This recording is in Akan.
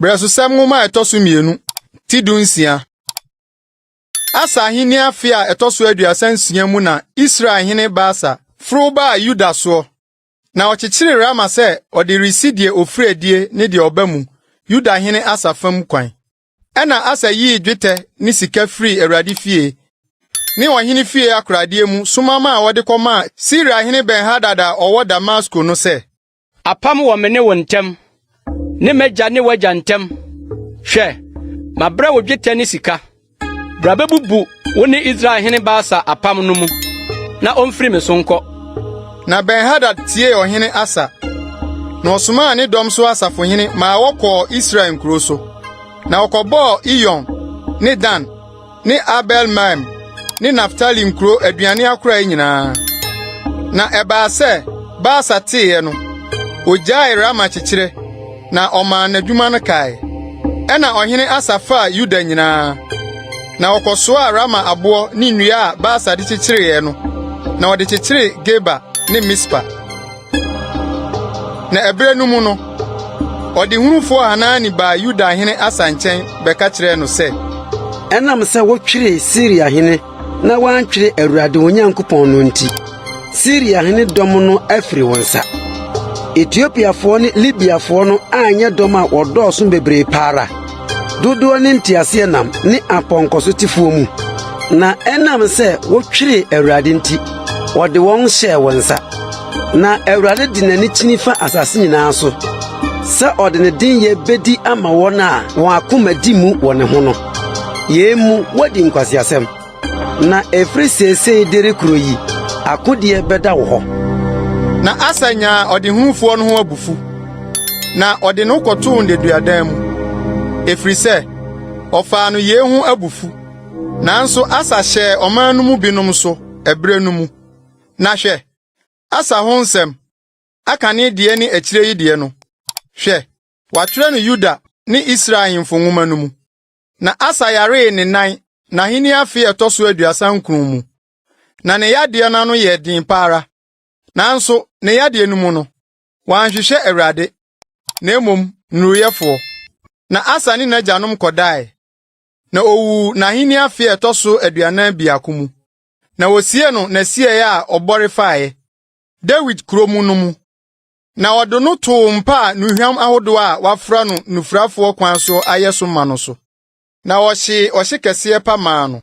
Berɛsosɛm Nwoma a ɛtɔ so mmienu, ti 16. Asa ahenni afe a ɛtɔ so 36 mu na Israel hene Baasa foro baa Yuda soɔ, na ɔkyekyeree Rama sɛ ɔde resi deɛ ofiri adie ne deɛ ɔba mu, Yuda hene Asa fam kwan. Ɛnna Asa yii dwetɛ ne sika firii Awurade fie ne ɔhene fie akoradeɛ mu soma maa wɔde kɔmaa Siriahene Ben-Hadad a ɔwɔ Damasko no sɛ, Apam wɔ me ne wo ntam, ne m'agya ne w'agya ntam. Hwɛ, mabrɛ wo dwetɛ ne sika. Bra bebubu wo ne Israelhene Baasa apam no mu, na omfiri me so nkɔ. Na Ben-Hadad tiee ɔhene Asa, na ɔsomaa ne dɔm so asafohene maa wɔkɔɔ Israel nkurow so, na wɔkɔbɔɔ Iyon ne Dan ne Abel-Maim ne Naftali nkurow aduane akorae nyinaa. Na ɛbaa sɛ Baasa teeɛ no, ogyaee Rama kyekyerɛ, na ɔmaa n'adwuma no kae. Ɛnna ɔhene Asa faa Yuda nyinaa, na wɔkɔsoaa Rama aboɔ ne nnua a Baasa de kyekyereeɛ no, na wɔde kyekyeree Geba ne Mispa. Na ɛberɛ no mu no, ɔdehunufo Hanani baa Yuda hene Asa nkyɛn bɛka kyerɛɛ no sɛ, Ɛnam sɛ wotweree Siriahene na woantwere Awurade wo Nyankopɔn no nti, Siriahene dɔm no afiri wo nsa. Etiopiafoɔ ne Libiafoɔ no anyɛ dɔm a wɔdɔɔso bebree pa ara, dodoɔ ne nteaseɛnam ne apɔnkɔsotefoɔ mu. Na ɛnam sɛ wotweree Awurade nti, wɔde wɔn hyɛɛ wo nsa. Na Awurade de n'ani kyini fa asase nyinaa so sɛ ɔde ne denyɛ bedi ama wɔn a wɔn akoma di mu wɔ ne ho no. Yei mu woadi nkwaseasɛm. Na ɛfiri seesei de rekɔ yi, akodeɛ bɛda wo hɔ. Na Asa nyaa ɔdehunufoɔ no ho abufu, na ɔde no kɔtoo nneduadan mu, ɛfiri sɛ, ɔfaa no yei ho abufu. Nanso Asa hyɛɛ ɔman no mu binom so ɛberɛ no mu. Na hwɛ, Asa ho nsɛm, akane deɛ ne akyire yi deɛ no, hwɛ, wɔatwerɛ no Yuda ne Israel ahemfo nwoma no mu. Na Asa yaree ne nan n'ahenni afe a ɛtɔ so 39 mu. Na ne yadeɛ no ano yɛ den pa ara. Nanso ne yadeɛ no mu no, wanhwehwɛ Awurade, na mmom nnuruyɛfoɔ. Na Asa ne n'agyanom kɔdae, na owuu n'ahenni afe a ɛtɔ so 41 mu. Na wosiee no n'asiei a ɔbɔre faeɛ, Dawid kurow mu no mu. Na wɔde no too mpa a nnuhwam ahodoɔ a wɔafra no nnufrafoɔ kwan so ayɛ so ma no so. Na wɔhyee ɔhye kɛseɛ pa maa no.